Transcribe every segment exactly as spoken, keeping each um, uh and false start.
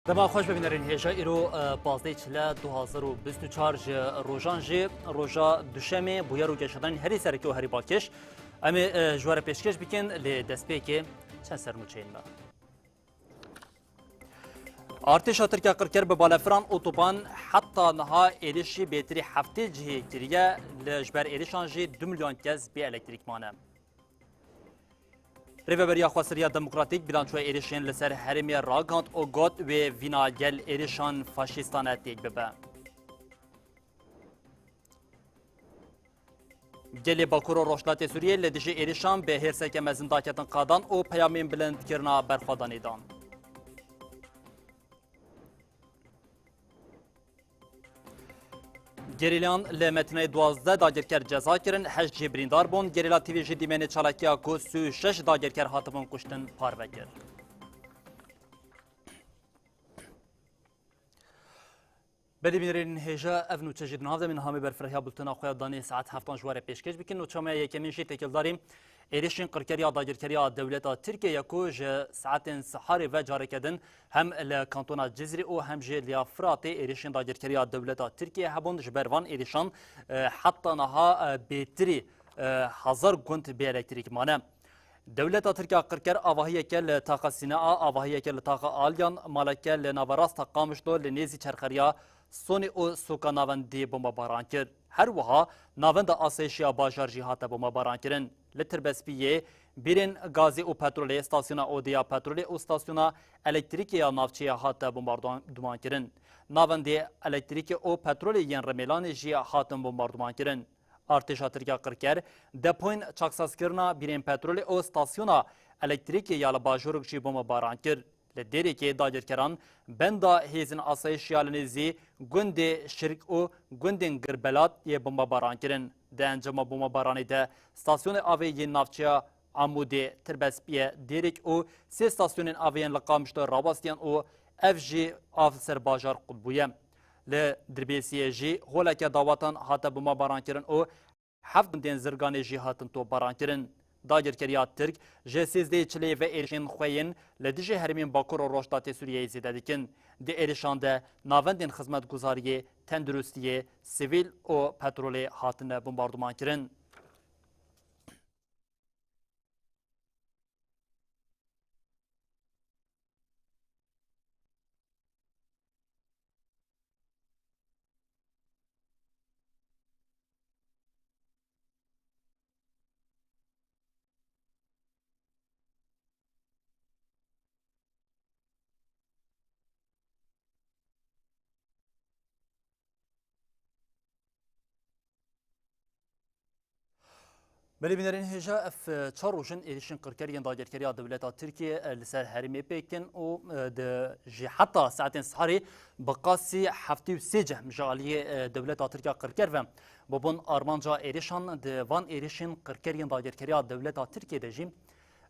Dema xweş bibînerên hêja îro, e, pazdeh çile du hazar û bîst û çar ji rojan jî roja duşemê bûyer û geşedanên herî sereke û herî balkêş. Em ê, e, ji we re pêşkêş bikin, lê destpêkê çend sernûçeyên me. Artêşa Tirkiya qirker bi balefiran û topan heta niha êrişî bêtirî heftê cihê kiriye, li ji ber êrişan jî du milyon kes bê elektrîk mane. Rêveberiya Xweseriya Demokratîk bilançoya êrişên li ser herêmê ragihand û got, wê vîna gel êrişan faşîstane têk bibe. Gelê Bakur û Rojhilatê Sûriyê li dijî êrişan bi hêrseke mezin daketin qadan û peyamên bilind kirina berxwedanê dan. Gerîlayan li Metînayê duwazdeh dagirker ceza kirin, heşt jî birîndar bûn. Gerîla T V jî dîmenê çalakiya ku sî û şeş dagirker hatibûn kuştin parve kir. Belê bînerên hêja, ev nûçe jî di nav de min hamê berfirehya bultena xwe ya danê saet heftan ji we re pêşkêş bikin. Nûça me ya yekemîn jî têkildarî êrişên qirkeriya dagirkeriya dewleta Tirkiyê ye ku ji saetên siharê ve careke din hem li kantona Cizrî û hem jî li ya Firatê êrişên dagirkeriya dewleta Tirkiyê hebûn. Ji ber van êrişan, e, heta niha, e, bêtirî, e, hezar gund bê elektrîk mane. Dewleta Tirk a qirker avahiyeke li taxa Sînaa, avahiyeke li taxa Alyan, maleke li naverasta Qamişlo li nêzî çerxeriya Sonê û sûka navendî bombebaran kir. Her wiha navenda asayişiya bajar jî hate bombebarankirin. Li Tirbespiyê bîrên gazê û petrolê, stasyona odê ya petrolê û stasyona elektrîkê ya navçeyê hate bombarduman kirin. Navendê elektrîkê û petrolê yên Remêlanê jî hatin bombarduman kirin. Artêşa Tirk a qirker depoyên çaksazkirina bîrên petrolê û stasyona elektrîkê ya li bajorek jî bombebaran kir. Li Dêrikê dagirkeran benda hêzên asayişiya li nêzî gundê Şirk û gundên Girbelat yê bombebaran kirin. Di encama bombebaranê de stasyonê avê yên navçeya Amûdê, Tirbespiyê, Dêrik û sê stasyonên avê yên li Qamişlo rawestiyan û ev jî av li ser bajar qut bûye. Li Dirbêsiyê jî holeke dawatan hate bombebarankirin û heft gundên Zirganê jî hatin topbarankirin. Dagirkeriya Tirk ji sêzdehê çileyê ve êrişên xwe yên li dijî herêmên Bakur û Rojhilatê Sûriyeyê zêde dikin. Di êrişan de navendên xizmetguzariyê, tenduristiyê, sivîl û petrolê hatine bombardumankirin. Belê bînerên hêja, ev, e, çar roj in êrişên qirker yên dagirkeriya dewleta Tirkiyê, e, li ser herêmê pêk tên û, e, di, ji heta saetên siharê bi qasî heftê û sê cem ji aliyê, e, dewleta Tirk a qirker ve bûbûn armanca êrişan. Di van êrişên qirker yên dagirkeriya dewleta Tirkiyê de jî,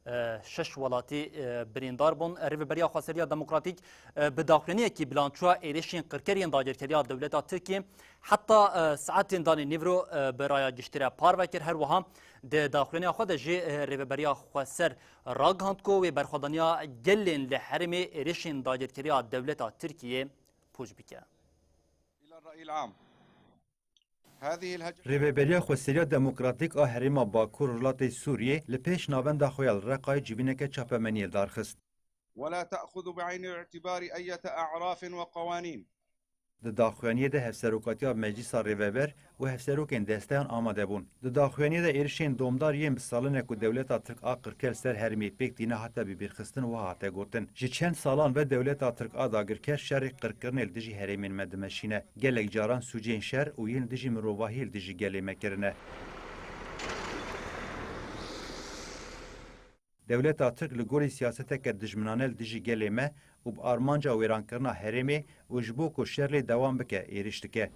e, şeş welatî, e, birîndar bûn. Rêveberiya Xweseriya Demokratîk, e, bi daxuyaniyekî bilançoya êrişên qirker yên dagirkeriya dewleta Tirkiyê heta, e, saetên danê nîvro, e, bi raya giştî re parve kir. Her wiha di daxuyaniya xwe de jî, e, Rêveberiya Xweser ragihand ku wê berxwedaniya gelên li herêmê êrişên dagirkeriya dewleta Tirkiyê pûç bike. Rêveberiya Xweseriya Demokratîk a Herêma Bakur Rojhilatê Sûriyê li pêş navenda xwe ya li Reqayê civîneke çapemeniyê darxist. ولا تأخذ بعين الاعتبار أية أعراف وقوانين. Di daxuyaniyê de hevserokatiya Meclîsa Rêveber û hevserokên desteyan amade bûn. Di daxuyaniyê de êrişên domdar yên bi salan e ku dewleta Tirk a qirker li ser herêmê pêk tîne hate bibîrxistin, wiha hate gotin: Ji çend salan ve dewleta Tirk a dagirker şerê qirkirinê li dijî herêmên me dimeşîne. Gelek caran sûcên şer û yên dijî mirovahiyê li dijî gelê me kirine. Dewleta Tirk li gorî siyaseteke dijminane li dijî gelê me û bi armanca wêrankirina herêmê û ji bo ku şer lê dewam bike, êrîş dike.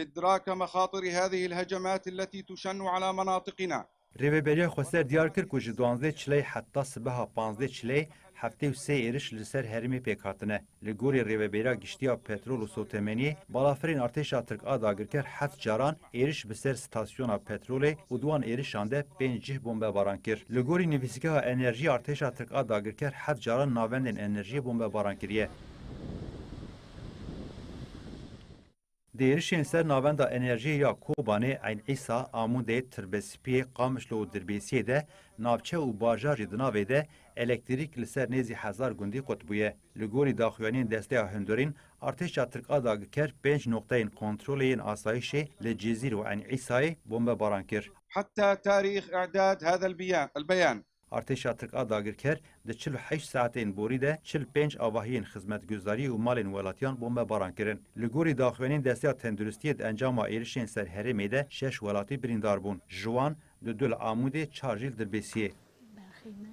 إدراك مخاطر هذه الهجمات التي تشن على مناطقنا. Rêveberiya Xweser diyar kir ku ji duwazdeh çileyê heta sibeha panzdeh çileyê heftê û sê êriş li ser herêmê pêk hatine. Li gorî Rêveberiya Giştî ya Petrol û Sotemeniyê, balafirên artêşa Tirk a dagirker heft caran êriş bi ser stasyona petrolê û di wan êrişan de pênc cih bombebaran kir. Li gorî nivîsgeha enerjiyê, artêşa Tirk a dagirker heft caran navendên enerjiyê bombebaran kiriye. Di êrişên ser navenda enerjiyê ya Kobanê, Eyn Îsa, Amûdê, Tirbespiyê, Qamişlo û Dirbêsiyê de navçe û bajar jî di navê de elektrîk li ser nêzî hezar gundî qut bûye. Li gorî daxuyaniyên Desteya Hundirîn, artêşa Tirk a dagirker pênc noqteyên kontrolê yên asayişê li Cizîr û Eyn Îsayê bombebaran kir. حتى تاريخ إعداد هذا البيان، البيان. Artêşa Tirk a dagirker di çil û heşt saetên borî de çil pênc avahiyên xizmetguzariyê û malên welatiyan bombebaran kirin. Li gorî daxuyaniyên Desteya Tenduristiyê, di encama êrişên ser herêmê de şeş welatî birîndar bûn. Ji wan du du li Amûdê, çar jî li Dirbêsiyê. Berxê me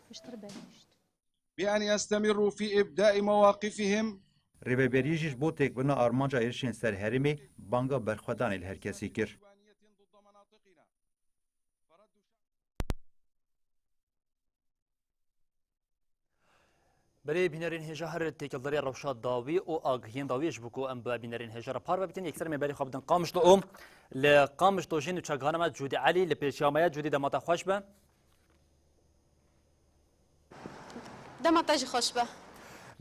piştre bergişt. بأن يستمروا في إبداء مواقفهم. Rêveberiyê jî ji bo têkbirina armanca êrişên ser herêmê banga berxwedanê li her kesî kir. Belê bînerên hêja, her têkildariya rewşa dawî û agihiyên dawî ji bo ku em bi bînerên hêja re parve bikin, yekser em ê berê xwe bidin Qamişlo û li Qamişlo jî nûçegihana me Cûdî Elî li pêşiya me ye. Cûdî, dema te xweş be. Dema te jî xweş be.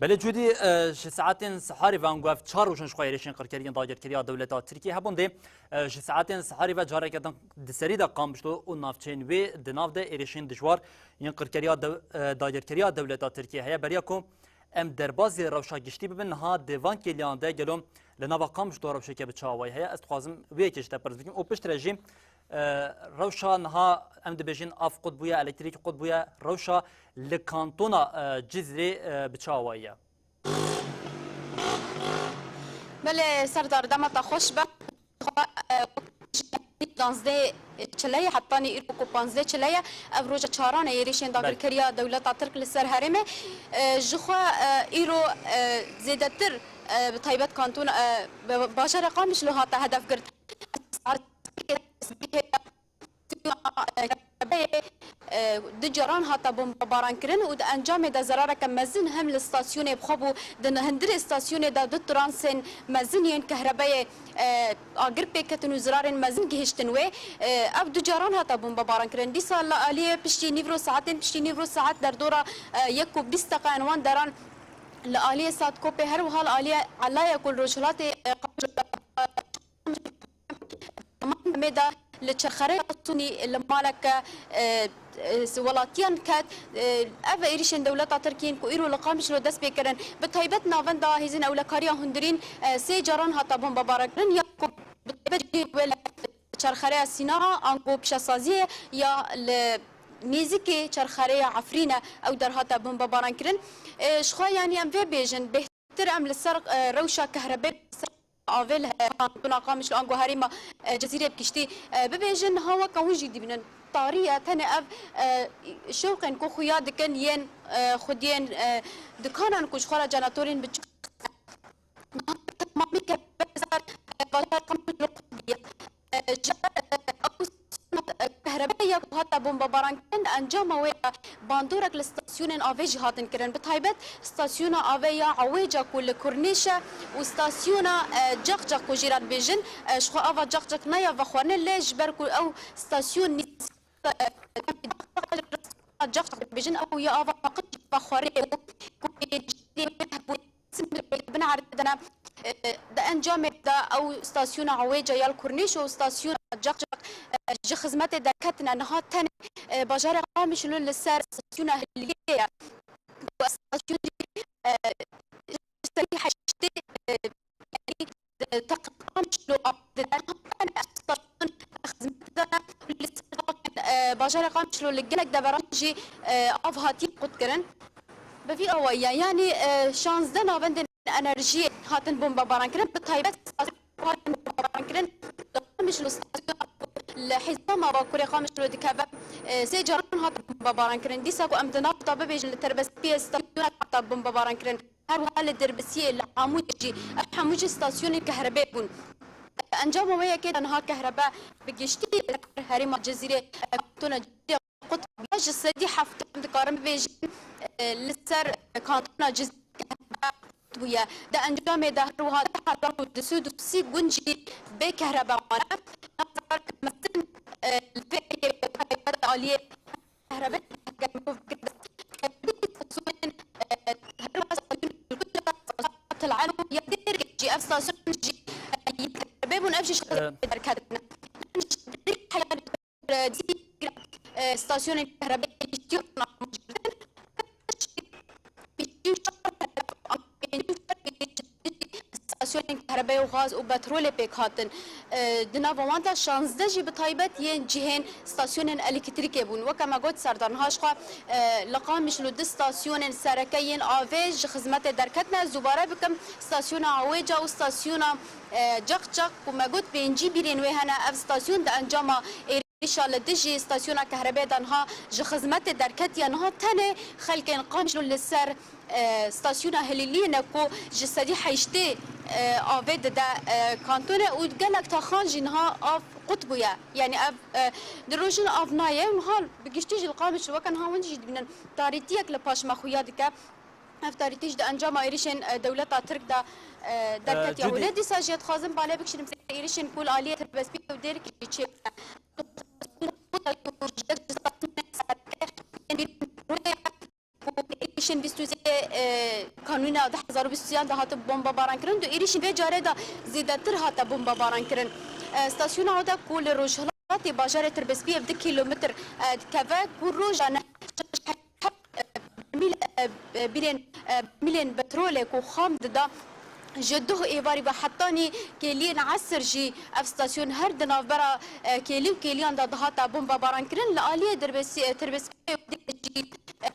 Belê Cûdî, e, ji saetên siharî ve ango ev çar roj in ji xwe êrişên qirkeriyên dagirkeriya dewleta Tirkiyê hebûn dê, e, ji saetên siharî ve careke din di serî de Qamişlo û navçeyên wê di nav de êrişên dijwar yên qirkeriya dew-, e, dagirkeriya dewleta Tirkiyê heye. Beriya ku em derbazî rewşa giştî bibin, niha di van kêliyan de gelo li nava Qamişlo rewşeke bi çi awayî heye? Ez dixwazim wê yekê ji te pirs bikim û piştre jî, e, rewşa niha em dibêjin av qut bûye, elektrîk qut bûye, rewşa li kantona, e, Cizîrê, e, bi çi awayî ye? Belê Serdar, dema te xweş be. Xwe, e, danzdeh çile ye, hetanî îro ku panzdeh çile ye, ev roja çaran e êrişên Belê. dagirkeriya dewleta Tirk li ser herêmê. E, ji xwe, e, îro, e, zêdetir, e, bi taybet kantona, e, bi bajarê Qamişlo hate hedef girtin. E, du caran hate bombebaran kirin û di encamê de zerareke mezin hem li stasyonê bi xwe bû. Di hundirê stasyonê de du transên mezin yên kehrebeyê, e, agir pêk ketin û zirarên mezin gihiştin wê. E, ev du caran hate bombebaran kirin. Dîsa li aliyê piştî nîvro saetên, piştî nîvro saet derdora, e, yek û bîst deqeyan wan deran li aliyê Satkopê, her wiha li aliyê Elayê ku li rojhilatê, e, Qamişlo de Temam demê de li Çerxereya Sûnî li maleke, e, e, welatiyan ket. E, ev êrişên dewleta Tirkiyê ku îro li Qamişlo dest pê kirin, bi taybet navenda Hêzên Ewlekariya Hundirîn, e, sê caran hate bombebaran kirin, ya ku bi taybet jî wê li Çerxereya Sînaha ango pîşesaziyê ya li nêzîkê Çerxereya Efrîn e, ew der hate bombebaran kirin. E, ji xwe, yanî, em vê bêjin, bêhtir em li ser, e, rewşa kehrebê, avê li kantona Qamişlo ango herêma, e, Cizîrê bi giştî, e, bibêjin, niha weke hûn jî dibînin. Tarî ye, tenê ev, e, şewqên ku xuya dikin yên, e, xwediyên, e, dikanan ku ji xwe re canatorên biçûk, niha temamî kevbezar, e, bajar Qamişlo qut bûye. E, ji, e, ew Kehrebeya ku hate bombebaran kirin, di encama wê de bandorek li stasyonên avê jî hatin kirin. Bi taybet stasyona avê ya Ewêca ku li Kurneş e û stasyona, e, Caqcaq ku jê re dibêjin, e, ji xwe ava Caqcaq ne ya vexwarinê, lê ji ber ku ew stasyon nî-, e, Caqcaq dibêjin, ew ya ava paqij vexwarinê bû ku êrîşê hebû. Bin erdê de ne, e, di encamê de ew stasyona Ewêca ya li Kurneş û stasyona Caqcaq, e, ji xizmetê derketine. Niha tenê, e, bajarê Qamişlo li ser stasyona Hiliyê ye. Ku stasyonê, e, serî heştê, e, yanî, e, teqî Qamişlo av dide. Niha tenê ev stasyon xizmetê de ne. Li ser, e, bajarê Qamişlo li gelek deveran jî, e, av hatiye qutkirin. Bi vî awayî ye, yanî, e, şazdeh navendên enerjiyê hatin bombebaran kirin, bi taybet stasyon hatin bombebaran kirin. Li Qamişlo stasyon li hêzama Bakurê Qamişlo dikeve, e, sê caran hatin bombebaran kirin. Dîsa ku em di nav de bibêjin, li Terbespiyê stasyon hate bombebaran kirin. Her wiha li Dirbisiyê, li Amûdê jî, ev hemû jî stasyonên kehrebê bûn. Encama wê yekê de niha kehrebe bi giştî li herêma Cizîrê, e, kantona Cizîrê qut bûye. ji sedî heftê em dikarin bibêjin, e, li ser kantona Cizîr bûye. Di encamê de her wiha du hezar û du sed û sî gund jî bê kehrebe mane. Mezin, e, li vê yê aliyê kehrebe, eger mirov bigire dest, e, her wiha Til Elo ya Dêrikê jî ev stasyon jî, e, yê kehrebe bûn, ev jî ji xizmetê derketine. E, stasyonên kehrebe giştî amajekirin. Stasyonên kehrebe û gaz û petrolê pêk hatin. E, di nava wan de şazdeh jî bi taybet yên cihên stasyonên elektrîkê bûn. Weke me got, serdana niha ji xwe, e, li Qamişlo du stasyonên sereke yên avê ji xizmetê derketine. Ez dubare bikim, stasyona Awêca û stasyona, e, Caqcaq ku me got pêncî bîrên wê hene. Ev stasyon di encama êrişa li dijî stasyona kehrebê de niha ji xizmetê derketiye. Niha tenê xelkên Qamişlo li ser, e, stasyona Hilîliyê ne ku ji sedî heştê, e, avê dide, e, kantonê û gelek taxan jî niha av qut bûye. Yanî ev, e, di rojin av nayê û niha bi giştî jî li Qamişlo weke niha hûn jî dibînin tarîtiyek li paş me xuya dike. Ev tarîtî jî di encama êrişên, e, dewleta Tirk de, e, derketiye. Cudî. Hûn ê dîsa jî dixwazim bale bikişînim ser êrişên ku li aliyê Tirbespî û Dêrikê çêbûne. Êrişên bîst û sê, e, Kanûna du hezar û bîst û sê de hate bombebarankirin, du êrişên vê carê de zêdetir hate bombebarankirin. E, stasyona Awêca ku li rojhilatê bajarê Tirbespî ev du kîlometr, e, dikeve, ku rojane şeş heyt, e, mîl, e, e, bîrên, e, mîlên petrolê ku xam dida, ji duh êvarî ve hetanî kêliyên esir jî ev stasyon her di navbera, e, kêlî û kêliyan de dihata bombebarankirin. Li aliyê Dirbesî, e, Tirbespî jî, e,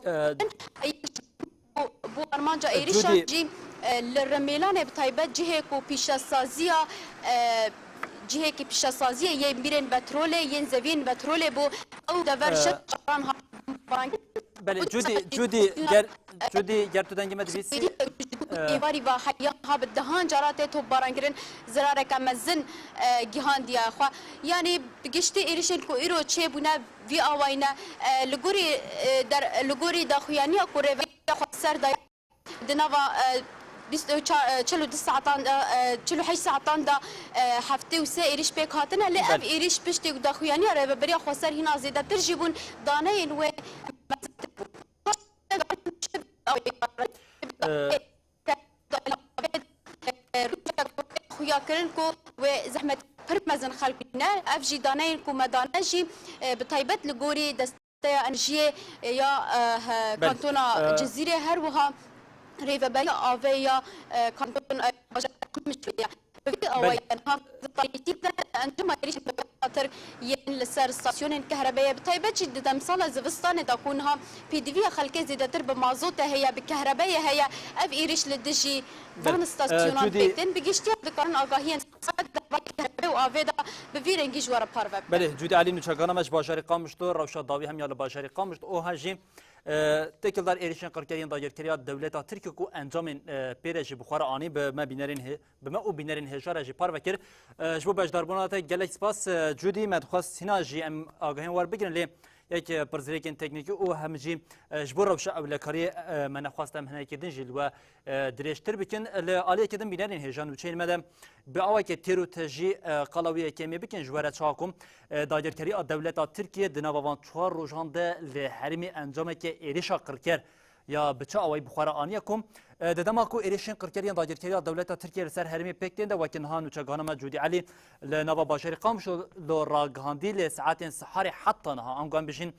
E, bu, bu armanca êrişan Cudî. Jî, e, li Rimêlanê bi taybet cihê ku pîşesaziya, e, cihêkî pîşesaziyê yên bîrên petrolê, yên zeviyên petrolê bû, ew dever E, şeş caran hat bombebarankirin. Belê, Cudî, Cudî, ger, Cudî, ger tu dengê me dibîsî, Êvarî va heya ha bi dehan cara tê topbarankirin, zirareke mezin, e, gihandiye xwe. Yanî bi giştî êrişên ku îro çêbûne vî awayî ne, e, li gorî, e, der, li gorî daxuyaniya ku rêveberiya xweser daye, di nava, e, bîst û çar, e, çil û du saetan de, e, çil û heşt saetan de, e, heftê û sê êriş pêk hatine, lê ev Belê. Êriş piştî ku daxuyaniya rêveberiya xweser hîna zêdetir jî bûn, daneyên wê mezintir bûn. Ee, Xuya kirin ku wê zehmet pir mezin xelk bîne. Ev jî daneyên ku me dane jî, e, bi taybet li gorî Desteya Enerjiyê, e, ya, e, he, Belê. Kantona Ee, Cizîrê, her wiha Rêveberiya Avê ya, e, Kanton, e, Bajarê Qamişloyê ye. Bi vî Belê. Awayî niha tarîtî de encama êrişên Tirk yên li ser stasyonên kehrebeyê, bi taybet jî di demsala zivistanê de ku niha pêdiviya xelkê zêdetir bi mazotê heye, bi kehrebeyê heye, ev êriş li dijî van Belê. Stasyonan Ee, Cudî pêk tên. Bi giştiya dikarin agahiyên saet derbarê kehrebeyê û avê de bi vî rengî ji we re parve bikin. Belê, Cudî Elî, nûçegana me ji bajarê Qamişlo, rewşa dawî hem ya li bajarê Qamişlo, oha jî, e, têkildar êrişên qirker yên dagirkeriya dewleta Tirkiyê ku encamên, e, pê re jî bi xwe re anî, bi me bînerên hê-, bi me û bînerên hêja re jî parve kir. E, ji bo beşdarbûna te gelek spas. E, Cudî, me dixwest hîna jî em agahiyên wer bigirin, lê yek, e, pirsgirêkên teknîkî û hem jî, e, ji bo rewşa ewlekariyê, e, me nexwest em hinekê din jî li we, e, dirêjtir bikin. Li aliyekê din bînerên hêja nûçeyên me de bi awayekê têr û tejî, e, qala wî yekê em ê bikin ji we re çawa ku, e, dagirkeriya dewleta Tirkiyê di nava van çar rojan de li herêmê encameke êrişa qirker ya bi çi awayî bi xwe re aniye ku, e, di dema ku êrişên qirker yên dagirkeriya dewleta Tirkiyê li ser herêmê pêk tên de, weke niha nûçegana me Cûdî Elî li nava bajarê Qamişlo ragihandî, li saetên siharê heta niha, ango em bijîn,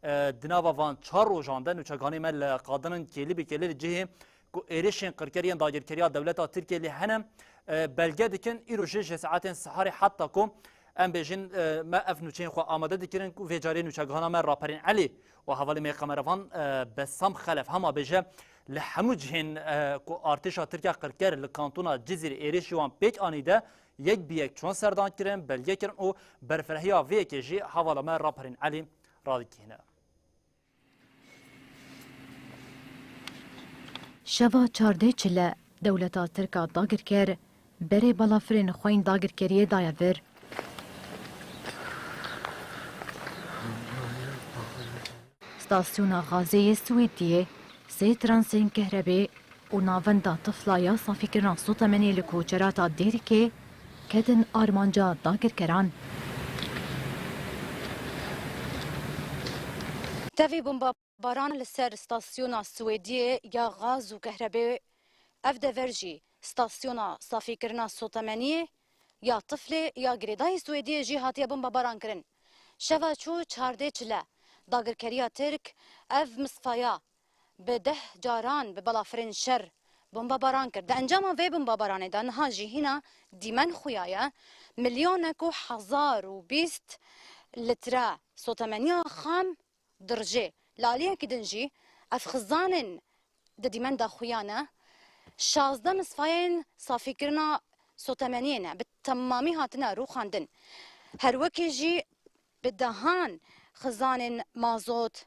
e, di nava van çar rojan de nûçeganê me li qadinin kêlî bi kêlî li cihê ku êrişên qirker yên dagirkeriya dewleta Tirkiyê lê hene, e, belge dikin. Îro jî ji saetên siharê heta ku em bêjin, e, me ev nûçeyên xwe amade dikirin ku vê carê nûçegihana me Raperên Elî û hevalê me Qemerevan, e, Bessam Xelef hema bêje, li hemû cihên, e, ku artêşa Tirkiya qirker li kantona Cizîrê êrişî wan pêk anî de yek bi yek çûn serdan kirin, belge kirin û berfirehîya vê yekê jî hevala me Raperên Elî radigihîne. Şeva çardeh çile dewleta Tirk a dagirker berê balafirên xweyên dagirkeriyê daye vir. Stasyona gazê yê Swêdiyê, sê transên kehrebê û navenda tifla ya safîkirina sotemeniyê li koçerata Dêrikê ketin armanca dagirkeran. Tevî bombabaran li ser stasyona Swêdiyê ya gaz û kehrebê, ev dever jî stasyona safîkirina sotemeniyê ya tiflê ya girêdayî Swêdiyê jî hatiye bombabaran kirin. Şeva çû çardê çile, dagirkeriya Tirk ev misfaya bi deh caran bi balafirên şer bombabaran kir. Di encama vê bombabaranê de niha jî hîna dîmen xuya ye. Milyonek û hezar û bîst litre sotemeniya xam dirijê. Li aliyekî din jî ev xizanên di dîmen de xuya ne. Şazdeh misfayên safîkirina sotemeniyê ne bi temamî hatine rûxandin. Her wekî jî bi dehan xizanên mazot,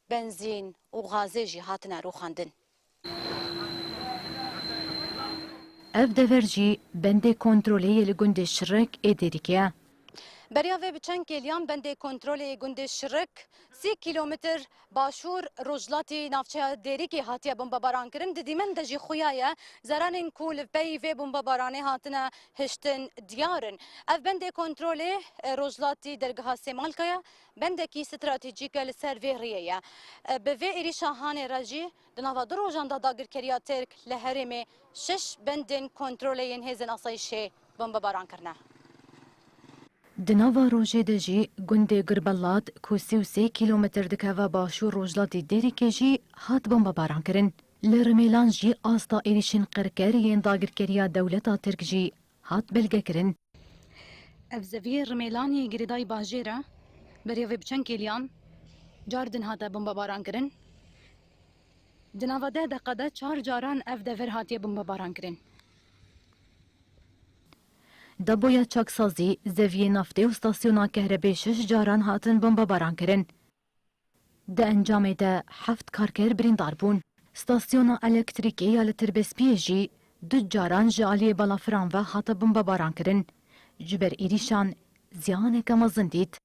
benzîn û gazê jî hatine rûxandin. Ev dever jî bendê kontrolê yê li gundê Şirek ê Dêrikê ye. Beriya vê bi çend kêliyan bendê kontrolê yê gundê Şirek, sî kîlometr başûr rojhilatî navçeya Dêrikê hatiye bombebaran kirin. Di dîmen de jî xuya ye, zeranên ku li pey vê bombebaranê hatine hiştin diyar in. Ev bendê kontrolê, e, rojhilatî dergeha Sêmalka ye. Bendekî stratejîk e li ser vê riyê ye. E, bi vê êrîşa hanê re jî di nava du rojan de dagirkeriya Tirk li herêmê şeş bendên kontrolê yên hêzên asayîşê bombebaran kirine. Di nava rojê de jî gundê Gurbelat ku sî û sê kîlometr dikeve başûr rojhilatî Dêrikê jî hat bombebaran kirin. Li Rimêlan jî asta êrîşên qirker yên dagirkeriya dewleta Tirk jî hat belgekirin. Ev zeviyê Rimêlanê girêdayî bajêr e. Beriya vê bi çend kêliyan car din hate bombebaran kirin. Di nava deh deqa de çar caran ev dever hatiye bombebaran kirin. Deboya çaksazî, zeviyê naftê û stasyona kehrebê şeş caran hatin bombebaran kirin. Di encamê de heft karker birîndar bûn. Stasyona elektrîkê ya li Tirbespiyê jî du caran ji aliyê balafiran ve hate bombebaran kirin. Ji ber êrîşan ziyaneke mezin dît.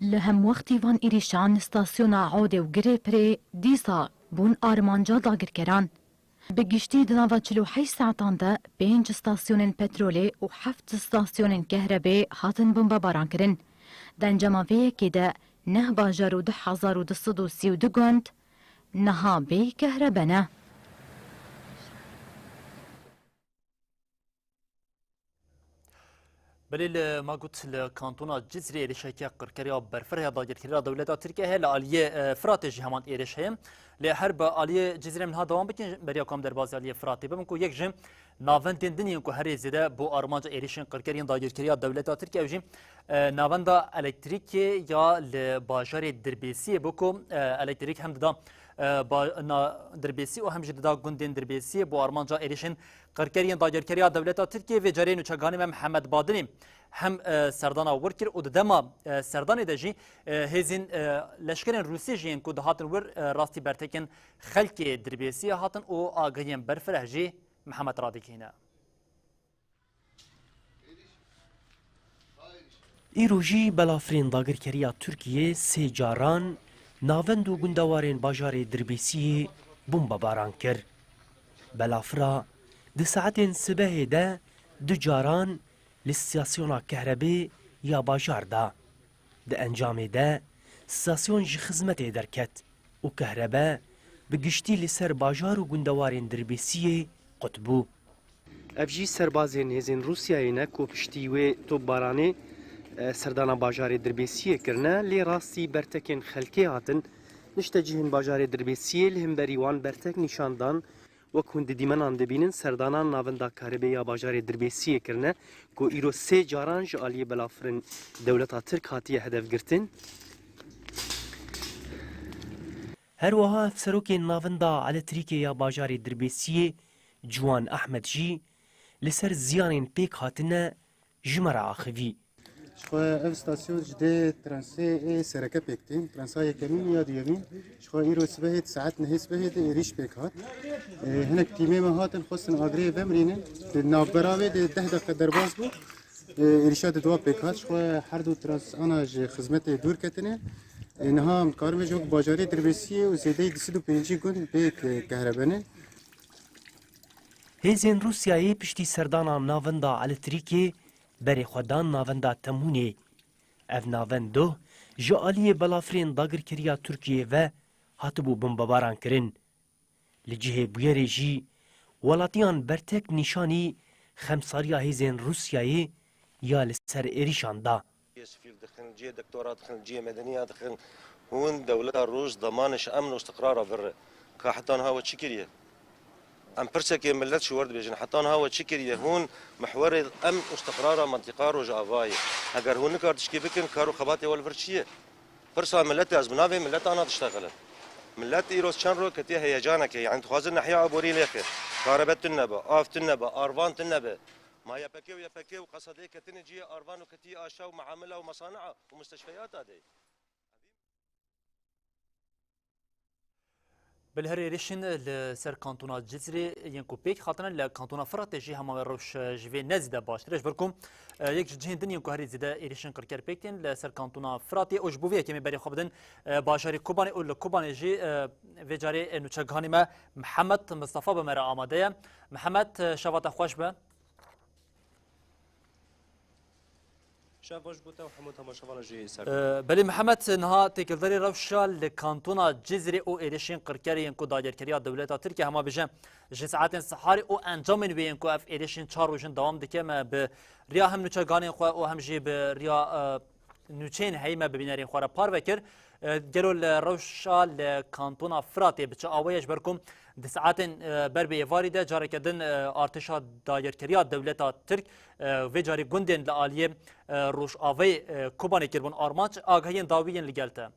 Li hemwextî van êrîşan stasyona Odê û Girê Pirê dîsa bûn armanca dagirkeran. Bi giştî di nava çil û heşt saetan de pênc stasyonên petrolê û heft stasyonên kehrebê hatin bombebaran kirin. Di encama vê yekê de neh bajar û du hezar û du sed û sî û du gund niha bê kehrebe ne. Belê li, ma got, li kantona Cizrê êrişeke qirkeriya berfireh ya dagirkeriya dewleta Tirkiye heye, li aliyê, e, Firatê jî heman êriş heye. Lê her bi aliyê Cizrê em niha dewam bikin, beriya ku em derbazî aliyê Firatê bibin, ku yek ji navendên din yên ku herê zêde bo armanca êrişên qirker yên dagirkeriya dewleta Tirkiye, ew jî, e, navenda elektrîkê ya li bajarê Dirbêsiyê bû, ku, e, elektrîk hem dida, e, ba-, na-, Dirbêsî û hem jî dida gundên Dirbêsiyê bo armanca êrişên qirker yên dagirkeriya dewleta Tirkiyê. Vê carê nûçeganê me Mihemed Badinê hem, e, serdana wir kir û di dema, e, serdanê de jî, e, hêzên, e, leşkerên Rûsî jî yên ku dihatin wir, e, rastî bertekên xelkê Dirbêsiyê hatin û agahiyên berfireh jî Mihemed radikîne. Îro jî belafirên dagirkeriya Tirkiyê sê caran navend û gundewarên bajarê Dirbêsiyê bombebaran kir. Belafira di saetên sibehê de du caran li stasyona kehrebê ya bajar da. Di encamê de stasyon ji xizmetê derket û kehrebe bi giştî li ser bajar û gundewarên Dirbêsiyê qut bû. Ev jî serbazên hêzên Rûsyayê ne ku piştî wê topbaranê, e, serdana bajarê Dirbêsiyê kirine, lê rastî bertekên xelkê hatin niştecihên bajarê Dirbêsiyê, li hemberî wan bertek nîşan dan, wek hûn di dîmenan dibînin, serdana navenda karebê ya bajarê Dirbêsiyê kirine, ku îro sê caran ji aliyê belafirên dewleta Tirk hatiye hedefgirtin. Her wiha serokê navenda elektrîkê ya bajarê Dirbêsiyê Ciwan Ehmed jî li ser ziyanên pêk hatine ji me re axivî. Ji xwe ev stasyon ji dê transê ê sereke pêk tê. Transa yekemîn ya duyemîn. Ji xwe îro sibehê di saet nehê sibehê de êrîş pêk hat. Ê, hinek tîmê me hatin xwestin agirê vemirînin. Di navbera wê de deh deqe derbas bû. Ê, êrîşa di dua pêk hat. Ji xwe her du trans ana ji xizmetê dûr ketine. E, niha em dikarime ji wek bajarê Dirbêsiyê û zêdeyî du sed û pêncî gund bê ke-, kehrebe ne. Hêzên Rûsyayê piştî serdana navenda elektrîkê berê xwe dan navenda Temûnê. Ev navend doh ji aliyê balafirên dagirkeriya Tirkiyeyê ve hatibû bombebaran kirin. Li cihê bûyerê jî welatiyan bertek nîşanî xemsariya hêzên Rûsyayê ya li ser êrîşan da. Cihê sivîl dixin, cihê doktora dixin, cihê medeniya dixin. Hûn dewleta Rûs demanê ji emn û istiqrara vir e. Ka heta niha we çi kiriye? Em pirsekê millet ji we re dibêjin. Heta niha we çi kiriye? Hûn mihwerê emn û istiqrara mentiqa Rojavayê. Heger hûn nikar tişkî bikin, kar û xebatê we li vir çi ye? Pirsa milletê ez bi navê millet ana diştexilin. Millet îro çend roj ketiye heyecanekê, yanî dixwazin nehiya aborî lêxe. Karebe tune be, av tune be, arvan tune be. Ma Y P G û Y P G û qesedê ketine cihê arvan û ketî aşa û meamila û mesanea û musteshfeyata de. Bi li her êrişên li ser kantona Cizrê yên ku pêk hatine li kantona Firatê jî hema wê rewş ji vê ne zîde baştir e. Ji ber ku, e, yek ji cihên din yên ku herî zêde êrişên qirker pêk tên li ser kantona Firatê û ji bo vê yekê em ê berê xwe bidin, e, bajarê Kobanê û li Kobanê jî, e, vê carê, e, nûçegihanê me Mihemed Mistefa bi me re amade ye. Mihemed, e, şeva te xweş be. Şev baş bo te û hemû temaşevana jî ser. Ee, belê Mihemed, niha têkildarî rewşa li kantona Cizrê û êrişên qirkerê yên ku dagirkeriya dewleta Tirkiye hema bêje ji saetên siharê û encamên wê yên ku ev êrişên çar rojin dewam dike, me bi riya hem nûçeganên xwe û hem jî bi riya, e, nûçeyên heyî me bi bînerên xwe re parve kir. E, gelo li rewşa li kantona Firatê bi çi awê ye, ji ber ku di saetên, e, ber bi êvarî de careke din, e, artêşa dagirkeriya dewleta Tirk, e, vê carî gundên li aliyê, e, Rojavayê, e, Kobanê kiribûn armanc, agahiyên dawî yên li gel te.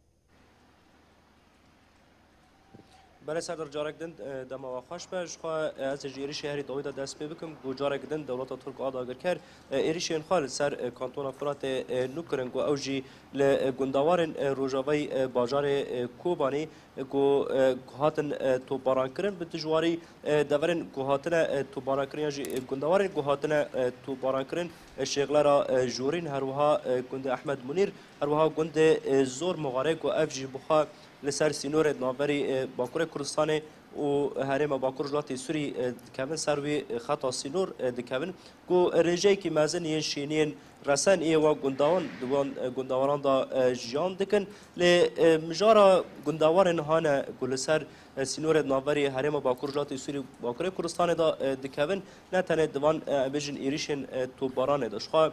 Belê Serdar, carek din, e, dema we xweş be. Ji xwe, e, ez ê ji êrişê herî dawî de dest pê bikim. Ku carek din dewleta Tirk a dagirker, e, êrişên xwe li ser, e, kantona Firatê, e, nû kirin, ku ew jî li, e, gundewarên, e, rojavayî, e, bajarê, e, Kobanî, e, ku, e, hatin, e, topbaran kirin. Bi tijwarî, e, deverên ku hatine, e, topbaran kirin yan jî, e, gundewarên ku hatine, e, topbaran kirin, e, Şêxlera, e, Jorîn, her wiha, e, gundê Ehmed Munîr, her wiha gundê, e, Zor Muxare ku ev jî bi xwe li ser sînorê di navberî, e, Bakurê Kurdistanê û herêma Bakur Rojhilatê Sûrî, e, dikevin, ser wî, e, xeta sînor, e, dikevin, ku rêjeyekî mezin yên şêniyên resen ê wa gundawan di wan, e, gundawaran de, e, jiyan dikin. Lê, e, mijara gundawarên hane ku li ser, e, sînorê di navberî herêma Bakur Rojhilatê Sûrî û Bakurê Kurdistanê de, e, dikevin, ne tenê di van, e, em bêjin êrîşên, e, topbaranê de. Ji xwe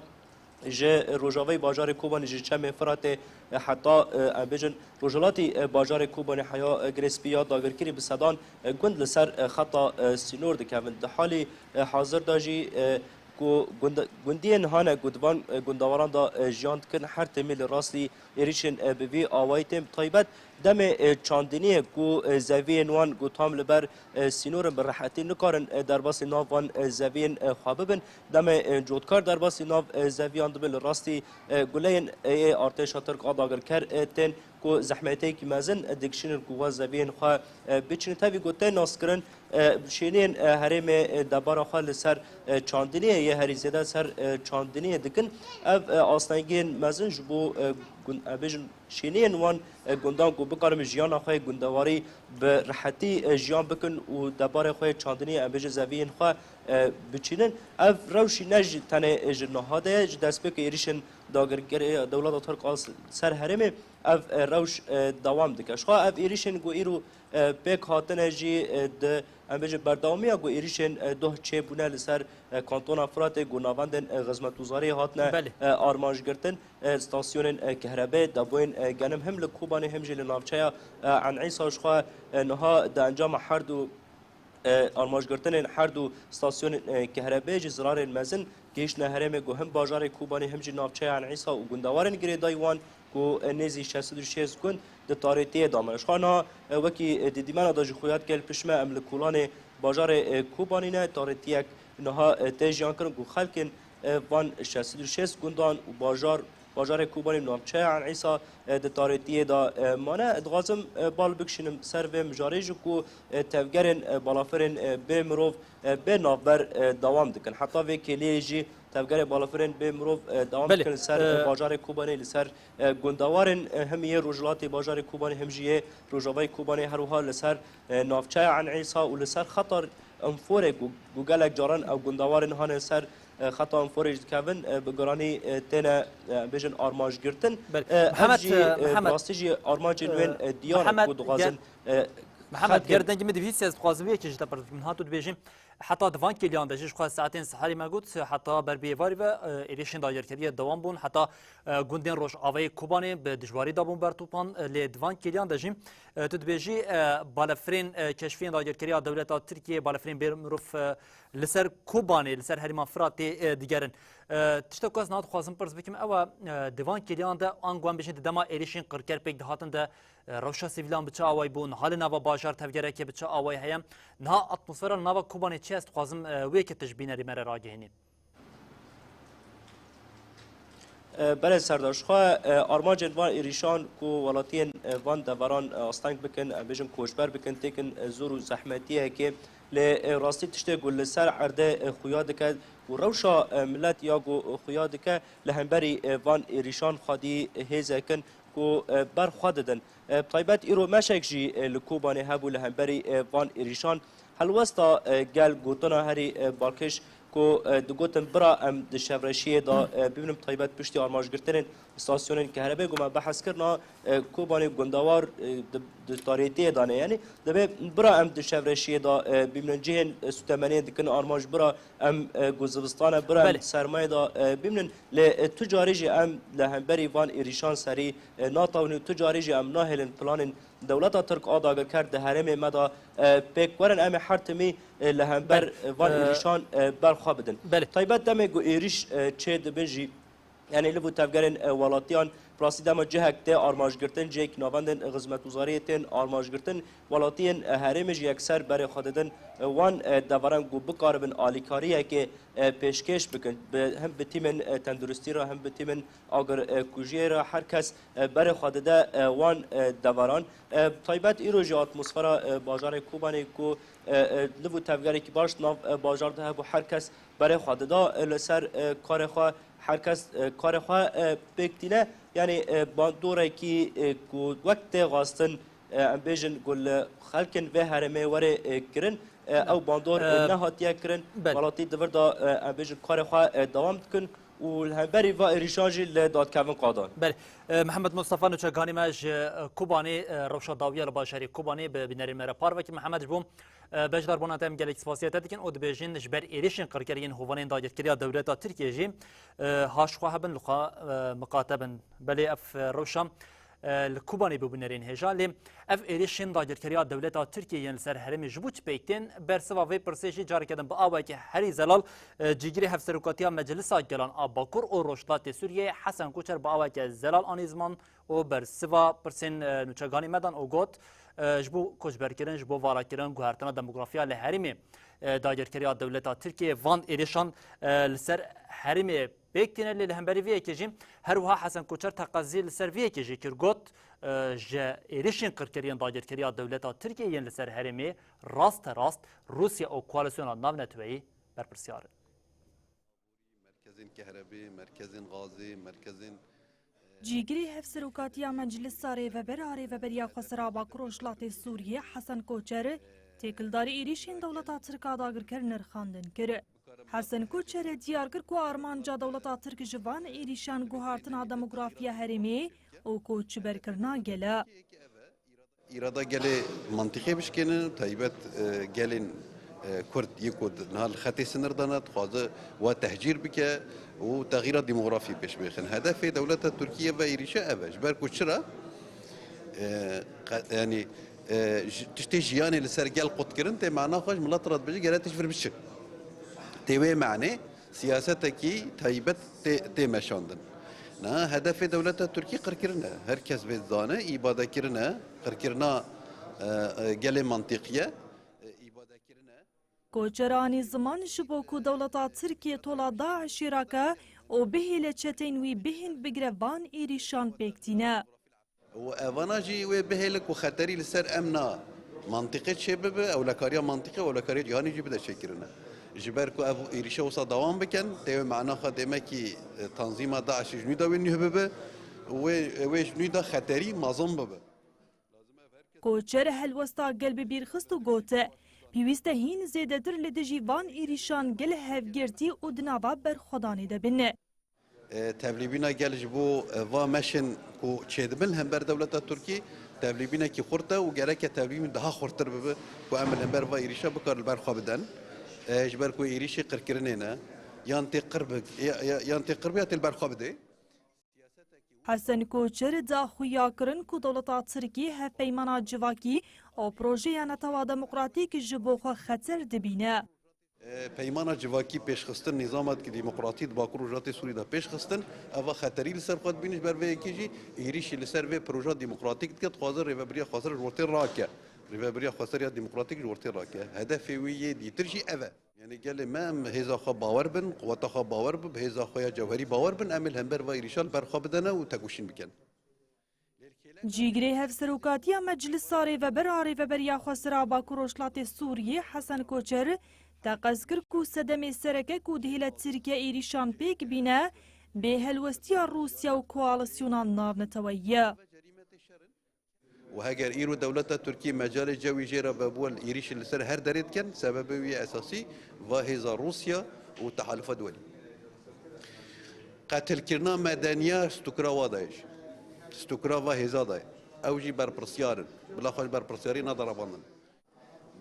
ji rojavayî bajarê Kobanê ji Çemê Firatê, e, heta, e, em bêjin rojhilatî, e, bajarê Kobanê heya, e, girêspî ya dagirkirî bi sedan, e, gund li ser, e, xeta, e, sînor dikevin. Di halî, e, hazir de jî, e, ku gund-, gundiyên hane ku di van, e, gundewaran de, e, jiyan dikin, her timî li rastî êrîşên, e, bi vî awayî tên, bi taybet demê, e, çandiniyê ku, e, zeviyên wan ku tam li ber, e, sînor in, bi rehetî nikarin, e, derbasî nav van, e, zeviyên, e, xwe bibin. Demê, e, cotkar derbasî nav, e, zeviyan dibin, li rastî, e, guleyên, e, ê artêşa Tirk a dagirker, e, tên ku zehmetiyekî mezin, e, dikişînin ku wan zeviyên xwe, e, biçînin. Tevî ku tê naskirin, e, şêniyên, e, herêmê, e, debara xwe li ser, e, çandiniyê yê herî zêde ser, e, çandiniyê dikin. Ev, e, astengiyên mezin ji bo, e, gund-, e, bêjin şêniyên wan, e, gundan ku bikarin jiyana xwe yê gundewarî bi rehetî, e, jiyan bikin û debarê xwe yê çandiniyê, em bêjin zeviyên xwe, e, biçînin. Ev rewşî ne ji tenê, e, ji niha de ye, ji destpêkê êrîşên dagirkerê dewleta Tirk a s-, ser herêmê ev, e, rewş, e, dewam dike. Ji xwe ev êrîşên ku îro, e, pêk hatine jî, e, di, em bêjin berdewamiya ku êrîşên, e, doh çêbûne li ser, e, kantona Firatê ku navendên, e, xizmetguzariyê hatine, Belê. e, armanc girtin, e, stasyonên, e, kehrebê, depoyên, e, genim him li Kobanê him jî li navçeya, e, Eyn Îsa ji xwe, e, niha di encama her du e, armancgirtinên her du stasyonên, e, kehrebê ji zirarên mezin gihiştine herêmê ku him bajarê Kobanê him jî navçeya Eyn Îsa û gundewarên girêdayî wan ku, e, nêzî şeş sed û şêst gund di tarîtiyê de me. Ji xwe niha, e, wekî, e, di dîmena de jî xuya dike li pişt me em li kolanê bajarê, e, Kobanî ne. Tarîtiyek niha, e, tê jiyan kirin ku xelkên, e, van şeş sed û şêst gundan û bajar Bajarê Kobanê navçeya Eyn Îsa, e, di tarîtiyê de, e, mane. Dixwazim, e, bal bikişînim ser vê mijarê jî ku, e, tevgerên, e, balafirên, e, bê mirov, e, bê navber, e, dewam dikin. Heta vê kêliyê jî, tevgerê balafirên bê mirov, e, dewam Belê, dikin li ser, e, e, bajarê Kobanê, li ser, e, gundewarên, e, him yê rojhilatê bajarê Kobanê, him jî yê rojavayê Kobanê, her wiha li ser, e, navçeya Eyn Îsa û li ser xeta Înforê ku, ku gelek caran ew gundewarên hane ser, e, xeta Înforê jî dikevin, e, bi giranî, e, têne, e, em bêjin armanc girtin. Belê. E, ev Mihemed, jî, e, e, Mihemed, bi rastî jî armancên e, wên, e, diyar e Mihemed, ku dixwazin, ger-, e, Mihemed, xelkên ger dengê min divî ez dixwazim vê yekê ji te pirs bikim. Niha tu dibêjî, heta di van kêliyan de jî ji xwe saetên siherî me got, heta ber bi êvarî ve, e, êrîşên dagirkeriye dewam bûn, heta, e, gundên rojavayê Kobanê bi dijwarî de bûn bertopan, e, lê di van kêliyan de jî, e, tu dibêjî, e, balefirên, e, keşfiyên dagirkeriya dewleta Tirkiyê, balefirên bê mirov, e, li ser Kobanê, li ser herêma Firatê, e, digerin. E, tiştek ku ez niha dixwazim pirs bikim, ew e, e, di van kêliyan de, ango em bêjin di dema êrîşên qirker pêk dihatin de, e, rewşa sivîlan bi çi awayî bû, niha li nava bajar tevgerekê bi çi awayî heye? Niha atmosfera li nava Kobanê çi ye? Ez dixwazim, e, wê yekê tu ji bînerê me re ragihînî. E, belê Serdar, ji xwe, e, armancên van êrîşan ku welatiyên, e, van deveran, e, asteng bikin, em bêjin koçber bikin, têkin, e, zor û zehmetiyekê. Lê, e, rastî tiştê ku li ser erdê, e, xuya dike û rewşa, e, milet ya ku xuya dike, li hemberî, e, van êrîşan xwedî hêzekin ku, e, ber xwe didin. E, bi taybet îro meşek jî, e, li Kobanê hebû li hemberî, e, van êrîşan. Helwesta, e, gel gotina herî, e, balkêş ku, e, digotin bira em di şevreşiyê de, e, bimînin, bi taybet piştî armancgirtinên stasyonên keherebê ku me behs kirina, e, Kobanê gundewar, e, di, di tarîtiyê de ne. Yanî dibê bira em di şevreşiyê de, e, bimînin, cihên, e, sutemeniyê dikin armanc, bira em, e, ku zivistan e, bira em Belê. di sermayê de, e, bimînin. Lê, e, tu carî jî em li hemberî van êrîşan serî, e, natewin û tu carî jî em nahêlin planên dewleta Tirk a dagirker di herêmê me de, e, pêk werin. Em ê her timî, e, li hember, Belê. e, van E, êrîşan, e, berxwe bidin. Belê. Taybet demê ku êrîş, e, çê dibin jî, yanî liv û tevgerên, e, welatiyan, bi rastî dema cihek tê armanc girtin, cihekî navendên xizmetguzariyê tên armanc girtin, welatiyên, e, herêmê jî yekser berê xwe didin, e, wan, e, deveran ku bikaribin alîkariyekê, e, pêşkêş bikin. Bi, hem bi tîmên, e, tenduristî re, hem bi tîmên agir, e, kujiyê re her kes, e, berê xwe dide, e, wan, e, deveran. E, bi taybet îro jî atmosfera, e, bajarê Kobanê ku, e, e, liv û tevgerekî baş di nav, e, bajar de hebû, her kes berê xwe dida, e, li ser, e, karê xwe, her kes, e, karê xwe, e, pêk tîne. Yanî, e, bandorekî, e, ku wek tê xwestin, e, em bêjin ku li xelkên vê herêmê were, e, kirin, e, ew bandor, e, E, nehatiye kirin. Belê. Welatî di vir de, e, em bêjin karê xwe, e, dewam dikin û li hemberî va êrîşan jî li dadkevin qadan. Belê. E, Mihemed Mustafa nûçeganî me ji, e, Kobanê, e, rewşa dawiya li bajarê Kobanê bi bînerên me re parve kir. Mihemed, ji bo, e, beşdarbûna te em gelek spasiya te dikin û dibêjin ji ber êrîşên qirkeriyên hovanên dagirkeriya dewleta Tirkiyê jî, e, ha ji xwe hebin, li xwe, e, miqate bin. Belê ev, e, rewşa e, li Kobanê bi bûnerên hêja. Lê ev êrîşên dagirkeriya dewleta Tirkiyê yên li ser herêmê ji bo çi pêk tên? Bersiva vê pirsê jî careke din bi awayekî herî zelal, e, cîgirê Hevserokatiya Meclisa Gelan a Bakur û Rojhilatê Sûriyeyê Hesen Koçer bi awayeke zelal anî ziman û bersiva pirsên, e, nûçeganî me dan û got, e, ji bo koçberkirin, ji bo valakirin, guhertina demografiya li herêmê, e, dagirkeriya dewleta Tirkiyê van êrîşan, e, li ser herêmê pêk tîne, lê li hemberî vê yekê jî her wiha Hesen Koçer teqezî li ser vê yekê jî kir, got, e, ji êrîşên qirkeriyên dagirkeriya dewleta Tirkiyê yên li ser herêmê rasterast Rûsya û koalîsyona navneteweyî berpirsyar in. Merkezên kehrebê, merkezên gazê, merkezên Cîgirê Hevserokatiya Meclisa Rêveber a Rêveberiya Xwesera Bakur Rojhilatê Sûriyê Hesen Koçer têkildarî êrîşên dewleta Tirk a dagirker nirxandin kir. Hesen Koçer diyar kir ku armanca dewleta Tirk ji van êrîşan guhartina demografiya herêmê û koçberkirina gel e. Îrada gelê mantîqê bişkêne, taybet, e, gelên, e, Kurd yê ku di, niha li xetê sinir de ne, dixwaze we tehcîr bike û texîra demografî pêş bixin. Hedefê dewleta Tirkiyê ve êrîşe ev e. Ji ber ku çira? E, qe-, yanî, e, ji, tiştê jiyanê li ser gel qutkirin tê mana xwe ji milet re dibêje gere tişt vir biçin. Tê wê manê siyasetekî taybet tê, tê meşandin. Na, hedefê dewleta Tirkî qirkirin e. Her kes vê dizane, îbadekirine, qirkirina, e, e, gelê mantîqî ye. E, îbadekirine. Koçer anî ziman ji bo ku dewleta Tirkiyê tola DAIŞê rake û bihêle çeteyên wî bihên bigire van êrîşan pêk tîne. Û evana jî wê bihêle ku xeterî li ser emna mantîqê çêbibe, ewlekariya mantîqê û ewlekariya cîhanê jî bide çêkirine. Ji ber ku ev êrîşe wisa dewam bikin, tê wê mena xwe demekî, e, tanzîma DAIŞê ji nû de wê nûh bibe, wê, wê ji nû de xeterî mezin bibe. Koçer helwesta gel bi bîr xist û got, pêwîst e hîn zêdetir li dijî van êrîşan gel hevgirtî û di nava berxwedanê de bin. E, tevlîbîna gel ji bo, e, va meşên ku çêdibin li hember dewleta Tirkî, tevlîbînekî xurt e û gereke tevlîbîn daha xurtir bibe ku em li hember va êrîşa bikarin li ber xwe bidin. E, ji ber ku êrîşê qirkirinê ne, yan tê qir bi, ya, ya, yan tê qir bi ya tê li ber xwe bidê. Hesen Koçer da xuyakirin ku dewleta Tirkî hevpeymana civakî û projeya netewa demokratîk ji bo xwe xeter dibîne. E, peymana civakî pêşxistin, nîzamek demokratî di Bakur û Rojhilatê Sûrî de pêşxistin, eva xeterî li ser xwe dibînin, ji ber vê yekê jî êrîşî li ser vê proja demokratîk dike, dixwaze rêvebiriya xwesere ji ortê rake. Rêvebiriya xwesere ya demokratîk ji ortê rake. Hedefê wî yê dîtir jî ev e. Yanî gelê me em hêza xwe bawer bin, quweta xwe bawer bin, bi hêza xwe ya cewherî bawer bin, em ê li hember va êrîşa li ber xwe bidene û tekoşîn bikin. Cîgirê Hevserokatiya Meclisa Rêveber a Rêveberiya Xwesera Bakur Rojhilatê Sûriyê Hesen Koçer teqez kir ku sedemê sereke ku dihêle Tirkiye êrîşan pêk bîne, bê helwestiya Rûsya û koalîsyona navneteweyî ye. Û heger îro dewleta Tirkî mecalê cewî jê re vebû, êrîşî li ser her derê dikin, sebebê wî esasî va hêza Rûsya û tehalufa duwelî. Qetilkirina medeniya stûkira wa de ye jî. Stûkira va hêza de ye. Ew jî berpirsiyar in. Bila xwe ji berpirsiyarî nade revandin.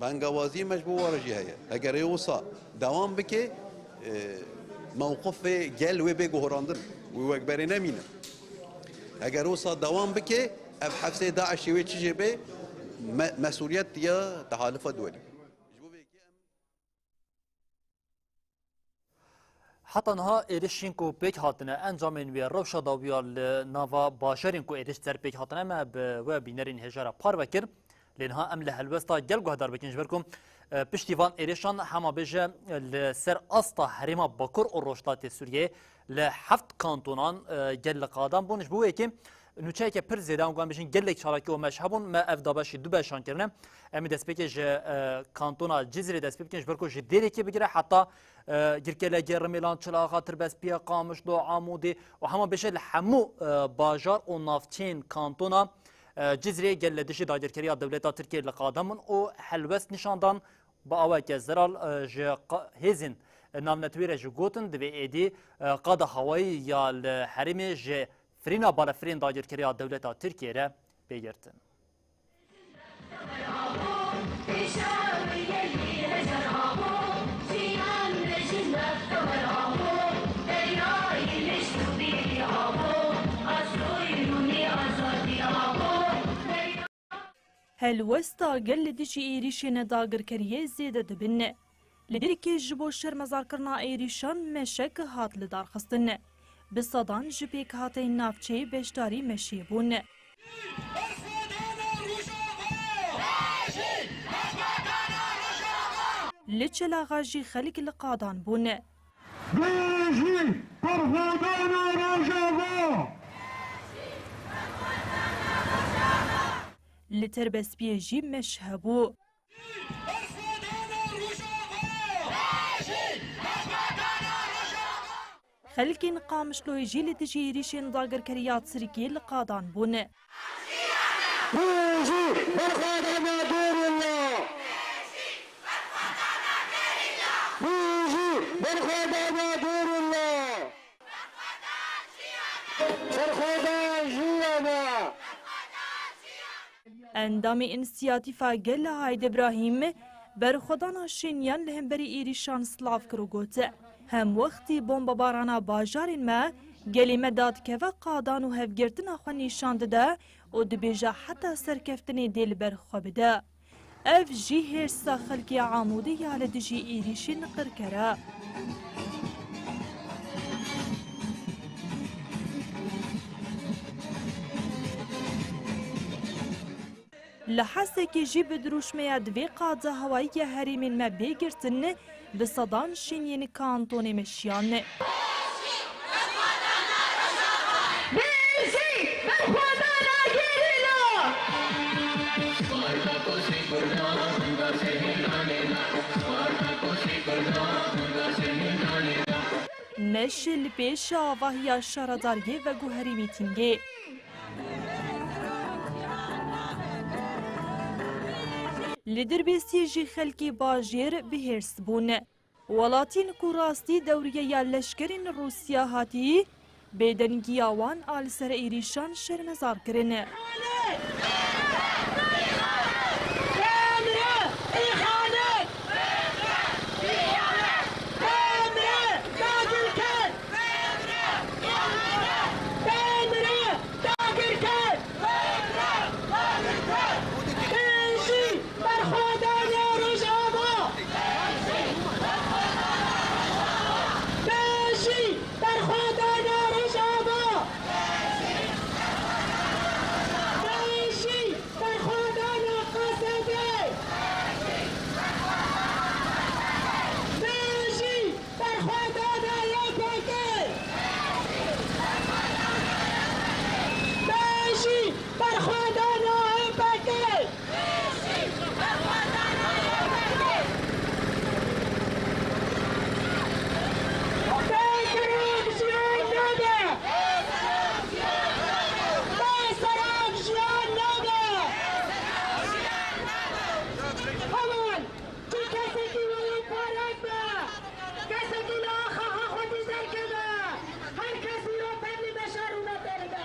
Bengawaziyê me ji bo wa re jî heye. Heger ê wisa dewam bike, e, mewqifê gel wê bê guhurandin. Wê wekberê nemîne. Heger wisa dewam bike, ev hefsê DAIŞê wê çi jê bê, me-, mesuliyet ya tehalufa duwelî. Heta niha êrişên ku pêk hatine, encamên wê, rewşa dawiya li nava bajarên ku êriş ser pêk hatine, me bi we bînerên hêja re parve kir. Lê niha em li helwesta gel guhdar bikin, ji ber ku, e, piştî van êrişan, hema bêje li ser asta herêma Bakur û Rojhilatê Sûriyê li heft kantonan, e, gel li qadan bûn. Ji bo wê yekê nûçeyeke pir zêde, em guhan bêjin gelek çalakî û meş hebûn. Me ev dabeşî du beşan kirine. Em ê destpêkê ji, e, kantona Cizîrê dest pê bikin, ji ber ku ji Dêrikê bigire heta, e, Girkelekê, Rimêlan, Çilaxa, Tirbespiyê, Qamişlo, Amûdê û hema bêje li hemû, e, bajar û navçeyên kantona, e, Cizîrê gel li dijî dagirkeriya dewleta Tirkiyê li qadan bûn û helwest nîşan dan bi awayeke zelal, e, ji qa-, hêzên navnetewî re jî gotin, divê êdî, e, qada hawayî ya li herêmê ji firîna balefirên dagirkeriya dewleta Tirkiyê re bê girtin. Helwesta gel li dijî êrîşên dagirkeriyê zêde dibin. Li Dêrikê ji bo şermezarkirina êrîşan meşek hat lidarxistin. Bi sedan ji pêkhateyên navçeyê beşdarî meşiyê bûn. Li Çelaxa jî xelk li qadan bûn. Bijî berxwedana Rojava! Li Terbespiyê jî meş hebû. Xelkên Qamişloyê jî li dijî êrîşên dagirkeriya Tirkiyê li qadan bûn. Bijî berxwedana gerîla! Bijî berxwedana gerîla! Berxwedan jiyana! Endamê Însiyatîfa Gel Hayd Îbrahîm berxwedana Şinyan li hemberî êrîşan silav kir û got, hemwextî bombebarana bajarên me gelê me dadikeve qadan û hevgirtina xwe nîşan dide û dibêje heta serkeftinê dê li ber xwe bide. Ev jî hêrsa xelkê Amûdê ya li dijî êrîşên qirker e. Li Hesekê jî bi dirûşmeya divê qada hewayî ya herêmên me bê girtin, bi sedan şêniyên kantonê meşiyan. Bijî berxwedana gerîla! Meş li pêş avahiya şaredariyê veguherî mîtîngê. Li Dirbêsiyê jî xelkê bajêr bi hêrs bûn. Welatên ku rastî dewriyeya leşkerên Rûsya hatî, bêdengiya wan a li ser êrîşan şermezar kirin. Berxwedana Rojava! Bejî! Berxwedana Rojava! Bejî! Berxwedana Qesedê! Bejî! Berxwedana Y P G! Bejî! Berxwedana Y P G! Bê serok jiyan nabe! Bê serok jiyan nabe! Heval! Tu kesekî were parek be! Kesekî li axa xwe dî derkeve! Her kes îro tevlî beşa rûnetê dibe!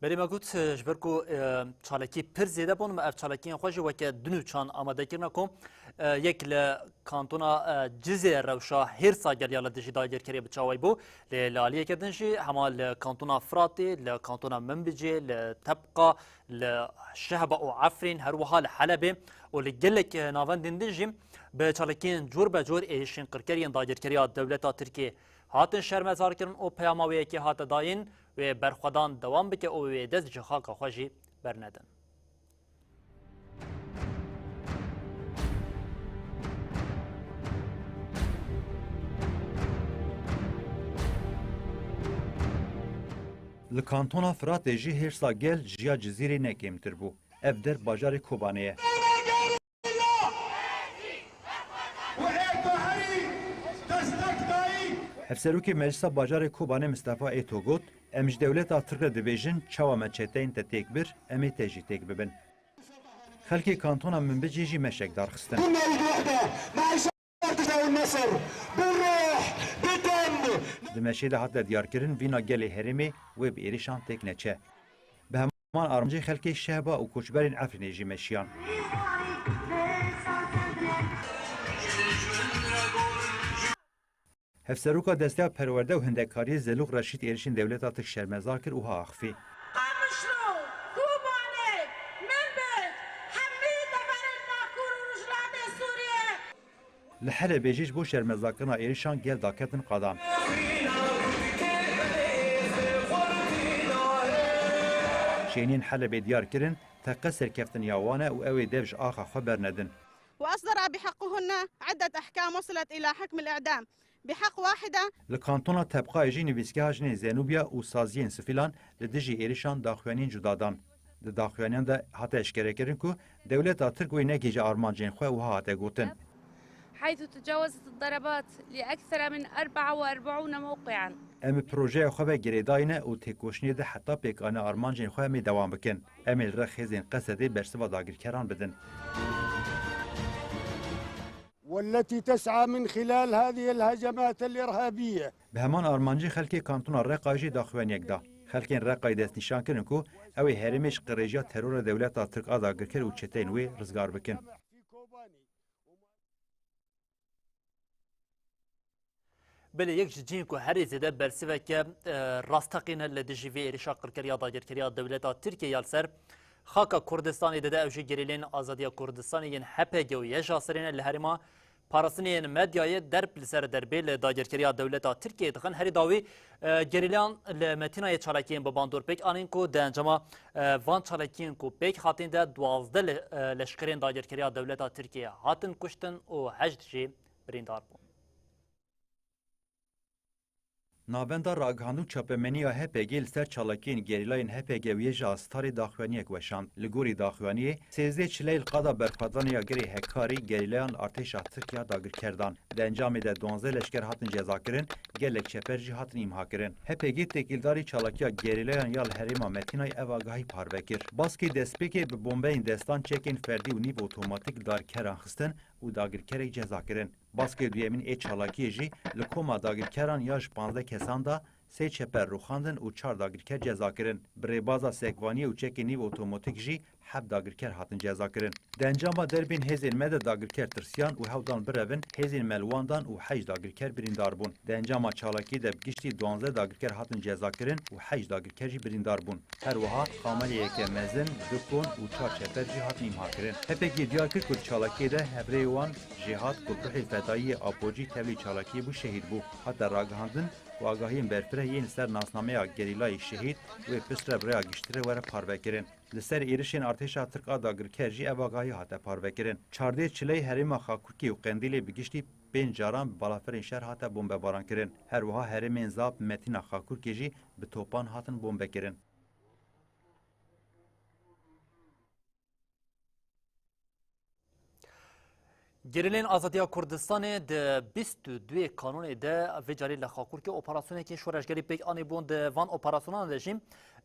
Belê me got, e, ji ber ku, e, çalakî pir zêde bûn, me ev çalakiyên xwe jî weke du nûçan amade kirine ku, e, yek li kantona, e, Cizîrê rewşa hêrsa gel ya li dijî dagirkeriyê bi çawayî bû, lê li aliyeke din jî hema li kantona Firatê, li kantona Minbicê, li Tebqa, li Şehba û Efrîn, her wiha li Helebê û li gelek, e, navendên din jî bi çalakiyên cor be cor êrişên qirker yên dagirkeriya dewleta Tirkiyê hatin şermezarkirin û peyama wê yekê hate dayîn, wê berxwedan dewam bike û wê dest ji xaka xwe jî bernedin. Li kantona Firatê jî hêrsa gel ji ya Cizîrê ne kêmtir bû. Ev der bajarê Kobanê ye. Hevserokê Meclisa Bajarê Kobanê Mistefa Êto got, em ji dewleta Tirk re dibêjin, çawa me çeteyên te têk bir, em ê te jî têk bibin. Xelkê kantona Minbicê jî meşek darxistin. Di meşê de hate diyarkirin, vîna gelê herêmê wê bi êrişan têk neçe. Bi heman armancê xelkê Şehba û koçberên Efrînê jî meşiyan. Hevseroka Desteya Perwerde û Hindekariyê Zelûx Reşîd êrişên dewleta Tirk şermezar kir û ha axifî. Qamişlo, Kobanê, Minbic, hemî deverên Bakur û Rojhilatê Sûriyê. Li Helebê jî ji bo şermezarkirina êrişan gel daketin qadan. Şêniyên Helebê diyar kirin, teqe serkeftin ya wan e û ew ê dev ji axa xwe bernedin. وأصدر بحقهن عدة أحكام وصلت إلى حكم الإعدام بحق واحدة. Li kantona Tebqayê jî nivîsgeha jinên Zenûbiya û saziyên Sifîlan li dijî êrişan daxuyaniyên cuda dan. Di daxuyaniyan de hate eşkerekirin ku dewleta Tirk wê negihîje armancên xwe û ha hate gotin. حيث تجاوزت الضربات لأكثر من أربعة وأربعون موقعا. Em bi projeya xwe ve girêdayî ne û têkoşînê de heta pêkanîna armancên xwe em ê dewam bikin. Em ê li rêxêzên Qesedê bersiva dagirkeran bidin. والتي تسعى من خلال هذه الهجمات الإرهابية. Bi heman armancî xelkê kantona Reqayê jî daxuyaniyek da. Xelkên Reqayê destnîşan kirin ku ew ê herêmê ji qirêjiya terora dewleta Tirk a dagirker û çeteyên wê rizgar bikin. Belê yek ji cihên ku herî zêde bersiveke, e, rasteqîn li dijî vê êrişa qirkeriya dagirkeriya dewleta Tirkiyê ya li ser xaka Kurdistanê dide, ew jî gerîlên Azadiya Kurdistanê yên H P G û Y J S'ê ne li herêma parastinê yên medyayê derb li ser derbê li dagirkeriya dewleta Tirkiyê dixin. Herî dawî, e, gerîlayan li Metînayê çalakiyên bi bandor pêk anîn ku di encama, e, van çalakiyên ku pêk hatîn de duwazdeh le-, e, leşkerên dagirkeriya dewleta Tirkiyê hatin kuştin û heşt jî birîndar bûn. Navenda ragihandin û çapemeniya H P G li ser çalakiyên gerîlayên H P G û YJA Starê daxuyaniyek weşand. Li gorî daxuyaniyê, sêzdeh çileyê li qada berxwedanê ya Girê Hekarî gerîlayan li artêşa Tirk ya dagirker dan. Di encamê de duwazdeh leşker hatin cezakirin, gelek çeper jî hatin îmhakirin. H P G têkildarî çalakiya gerîlayan ya li herêma Metînayê ev agahî parve kir. Baskê destpêkê bi bombeyên destan, çekên ferdî û nîv otomatîk darkeran xistin û dagirkerek cezakirin. Baskê duyemîn ê çalakiyê jî li koma dagirkeran ya ji panzdeh kesan de sê çeper rûxandin û çar dagirker ceza kirin. Bi rêbaza sekvaniyê û çekên nîv otomatîk jî heft dagirker hatin ceza kirin. Di encama derbên hêzên me de dagirker tirsiyan û hewl dan birevin, hêzên me li wan dan û heşt dagirker birîndar bûn. Di encama çalakiyê de bi giştî duwazdeh dagirker hatin ceza kirin û heşt dagirker jî birîndar bûn. Her wiha xameleyeke mezin, du kon û çar çeper jî hatin îmha kirin. H P G diyar kir ku di çalakiyê de hevrêyê wan Jêhat ku bi ruhê fedayî yê apocî tevlî çalakiyê bû şehîd bû. Hate ragihandin ku agahiyên berfireh yên li ser nasnameya gerîlayê şehîd wê piştre bi rêya giştî re were parvekirin. Li ser êrişên artêşa Tirk a dagirker jî ev agahî hate parvekirin. Çardeh çileyê herêma Xakurkê û Qendîlê bi giştî pênc caran bi balafirên şer hate bombebaran kirin. Her wiha herêmên Zap, Metîna Xakurkê jî bi topan hatin bombekirin. Gerîlên Azadiya Kurdistanê di bîst û duyê Kanûnê de vê carê li Xakurkê operasyonekî şoreşgerî pêk anîbûn. Di van operasyonan de jî,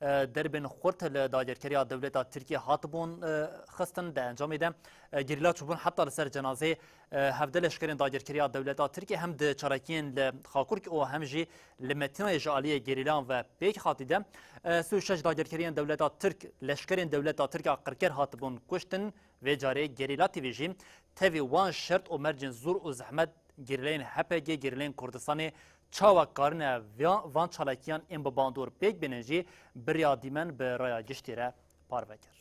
e, derbên xurt li dagirkeriya dewleta Tirkiyê hatibûn, e, xistin. Di encamê de, e, gerîla çûbûn heta li ser cenazeyê, e, hevdeh leşkerên dagirkeriya dewleta Tirkiyê hem di çalakiyên li Xakurk û hem jî li Metînayê ji aliyê gerîlayan ve pêk hatî de, e, sê û şeş dagirkeriyên dewleta Tirk, leşkerên dewleta Tirk a qirker hatibûn kuştin. Vê carê Gerîla T V jî tevî wan şert û mercên zor û zehmet gerîleyên H P G, gerîleyên Kurdistanê çawa karine van, van çalakiyan ên bi bandor pêk bînin jî bi rêya dîmen bi raya giştî re parve kir.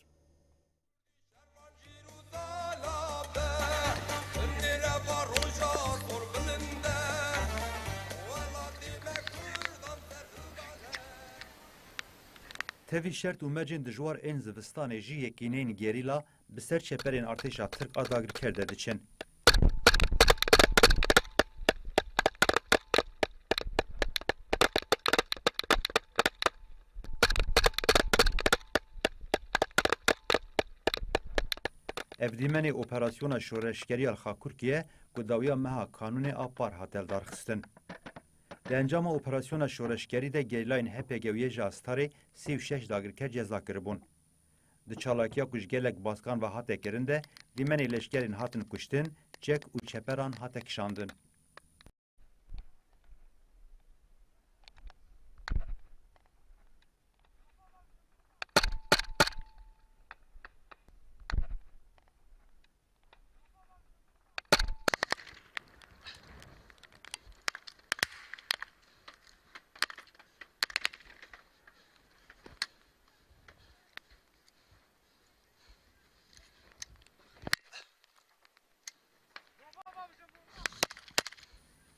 Tevî şert û mercên dijwar ên zivistanê jî yekîneyên gerîla bi ser çeperên artêşa Tirk a dagirker de diçin. Ev dîmenê operasyona şoreşgerî ya li Xakurkê ye ku dawiya meha Kanûnê a par hate lidarxistin. Di encama operasyona şoreşgerî de gerîlayên H P G û Y J A Starê sî û şeş dagirker ceza kiribûn. Di çalakiya ku ji gelek baskan ve hate kirin de, dîmenê leşkerên hatin kuştin, çek û çeperan hate kişandin.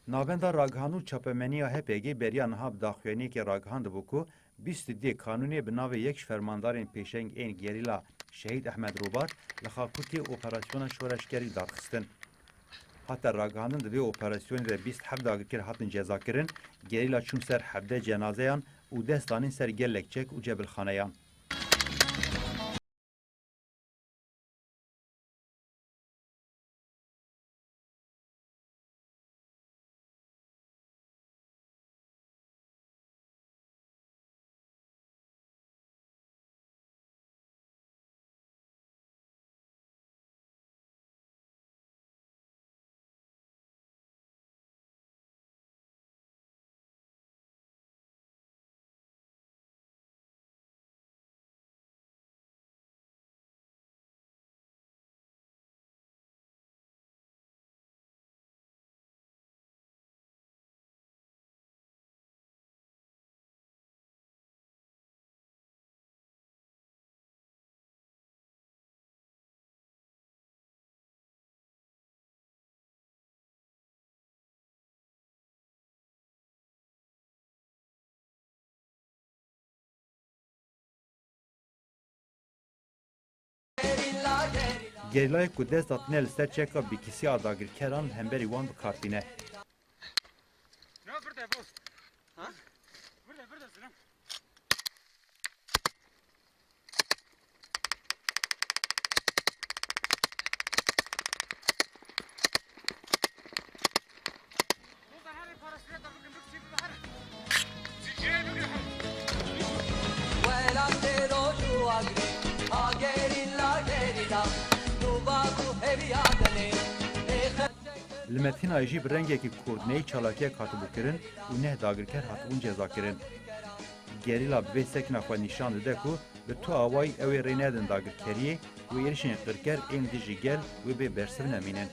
Navenda ragihandin û çapemeniya H P G beriya niha bi daxuyaniyekê ragihandibû ku bîst û duyê Kanûnê bi navê yek ji fermandarên pêşeng ên gerîla Şehîd Ehmed Robar li Xakurkê operasyona şoreşgerî darxistin. Hate ragihandin, di vê operasyonê de bîst heft dagirker hatin cezakirin, gerîla çûn ser hevdeh cenazeyan û dest danîn ser gelek çek û cebilxaneyan. Gerîlayek ku dest datine li ser çeka bîkîsî a dagirkeran li hemberî wan bi kar tîne. Ne yapıyor da boss? Ha? Li Metînayê jî bi rengekî kurdneyî çalakiyek hatibû kirin û neh dagirker hatibûn cezakirin. Gerîla bi vê sekna xwe nîşan dide ku bi tu awayî ew ê rê nedin dagirkeriyê û êrişên qirker ên dijî gel wê bê bersiv nemînin.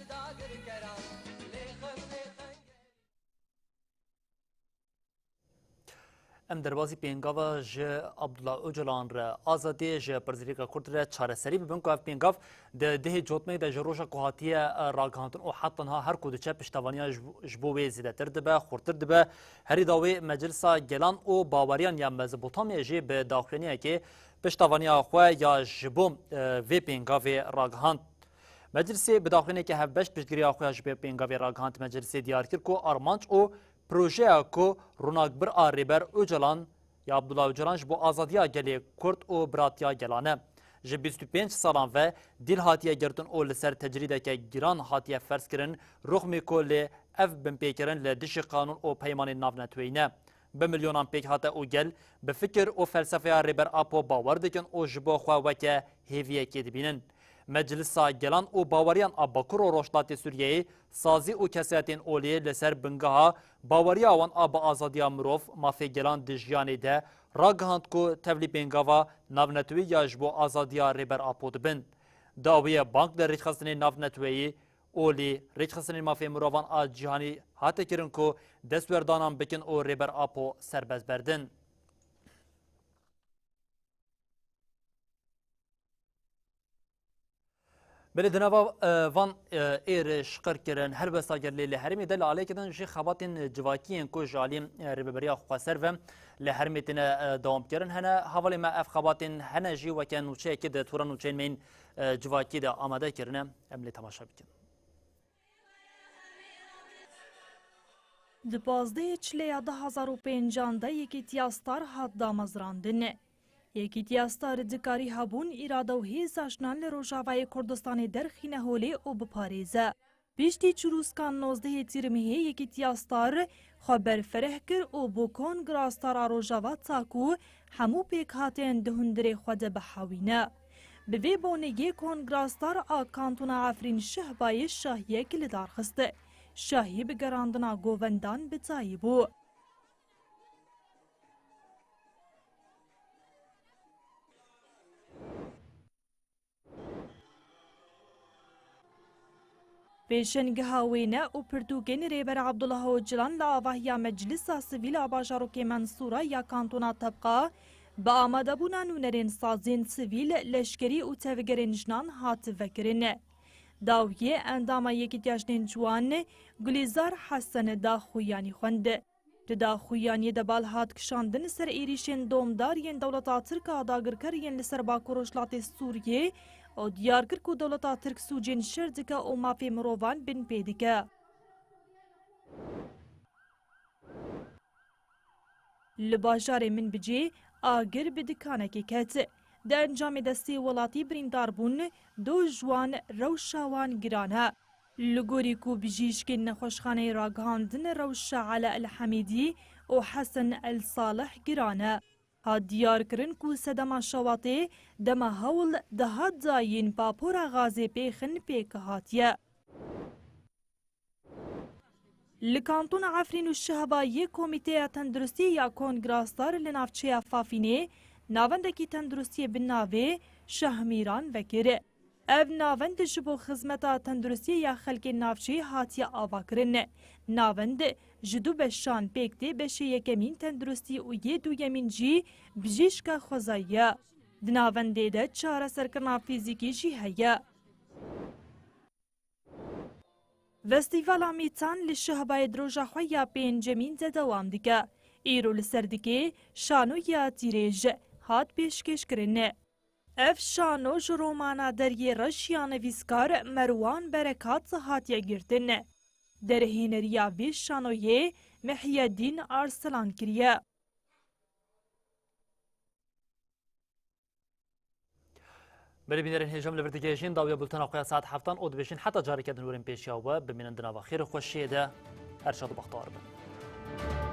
Em derbasî pêngava ji Abdullah Ocalan re, Azadiyê ji pirsgirêka Kurd re çareserî bibin ku ev pêngav di dehê cotmeyê de ji roja ku hatiye, e, ragihandin û heta niha her ku diçe piştevaniya ji, ji bo wê zêdetir dibe, xurtir dibe. Herî dawî Meclisa Gelan û Baweriyan ya Mezopotamyayê jî bi daxuyaniyekê piştevaniya xwe ya ji bo, e, vê pêngavê ragihand. Meclisê bi daxuyaneke hevbeş piştgiriya xwe ya ji vê pêngavê ragihand. Meclisê diyar kir ku armanc û projeya ku ronakbir a Rêber Ocalan ya Abdullah Ocalan ji bo azadiya gelê Kurd û biratiya gelan e. Ji bîst û pênc salan ve dîl hatiye girtin û li ser tecrîdeke giran hatiye ferzkirin, rixmê ku lê ev binpêkirin li dijî qanûn û peymanên navneteweyî ne. Bi milyonan pêk hate û gel bi fikir û felsefeya Rêber Apo bawer dikin û ji bo xwe weke hêviyekê dibînin. Meclisa Gelan û Baweriyan a Bakur û Rojhilatê Sûriyeyê sazî û kesayetên olî li ser bingeha baweriya wan a bi azadiya mirov, mafê gelan di jiyanê de ragihand ku tevlî pêngava navnetewî ya ji bo azadiya Rêber Apo dibin. Dawiyê bang li rêkxistinên navneteweyî olî, rêkxistinên mafê mirovan a cîhanî hate kirin ku destwerdanan bikin û Rêber Apo serbest berdin. Belê di nava, e, van, e, êriş, qirkirin, helbesta gelê li herêmê de li aliyekê din jî xebatên civakî yên ku ji alî, e, rêveberiya xweser ve li herêmê têne, e, dewam kirin hene. Hevalê me ev xebatên hene jî weke nûçeyekê di tora nûçeyên me yên, e, civakî de amade kirine. Em lê temaşe bikin. Di pazdehê Çileya du hazar û pêncan de Yekîtiya Star hat damezrandin. Yekîtiya Star dikarî hebûn, îrade û hêza jinan li Rojavayê Kurdistanê derxîne holê û biparêze. Piştî çirûskan nozdehê Tîrmihê Yekîtiya Star xwe berfereh kir û bo Kongra Star a Rojava ta ku hemû pêkhateyên di hundirê xwe de bihewîne. Bi vê bonê yê Kongra Star a Kantona Efrîn Şehbayê şahiyek li dar xist. Şahî bi gerandina govendan bi tayî bû. Pêşengeha wêne û pirtûkên Rêber Abdullah Ocalan li avahiya Meclisa Sivîl a bajarokê Mensûra ya Kantona Tebqa bi amadebûna nûnerên sazên sivîl, leşkerî û tevgerên jinan hat vekirin. Dawiyê endama Yekîtiya Jinên Ciwan Gulîzar Hesen daxuyanî xwend. Di daxuyaniyê de bal hat kişandin ser êrîşên domdar yên dewleta Tirk a dagirker yên li ser Bakur Rojhilatê Sûriyê û diyar kir ku dewleta Tirk sûcên şer dike û mafê mirovan bin pê dike. Li bajarê Minbicê agir bi dikanekê ket. Di encamê de sê welatî birîndar bûn, du ji wan rewşa wan giran e. Li gorî ku bijîşkên nexweşxaneyê ragihandin, rewşa Ela El Hemîdî û Hesen El Salih giran e. Hat diyarkirin ku sedema şewatê dema hewl dihat dayîn papora gazê pêxin pêk hatiye. Li Kantona Efrîn û Şehba yê Komîteya Tenduristiyê ya Kongra Star li navçeya Fafînê navendekî tenduristiyê bi navê Şahmîran vekir. Ev navend ji bo xizmeta tenduristiyê ya xelkên navçeyê hatiye avakirin. Navend ji du beşan pêk tê, beşê yekemîn tenduristî û yê duyemîn jî bijîşka xwezayî ye. Di navendê de çareserkirina fîzîkî jî heye. Festîvala Mîtan li Şehbayê di roja xwe ya pêncemîn de dewam dike. Îro li Serdikê şanoya Tîrêj hat pêşkêşkirin. Ev şano ji romana Deriyê Reş ya nivîskar Merwan Berekat hatiye girtin. Derhêneriya vê şanoyê Mihyedîn Arslan kiriye. Belê bînerên hêja, em li vir digihêjin dawiya bultena xwe ya saet heftan û dibêjin heta careke din werin pêşiya we, bimînin di nava xêr û xweşiyê de. Her şad û bextewar bin.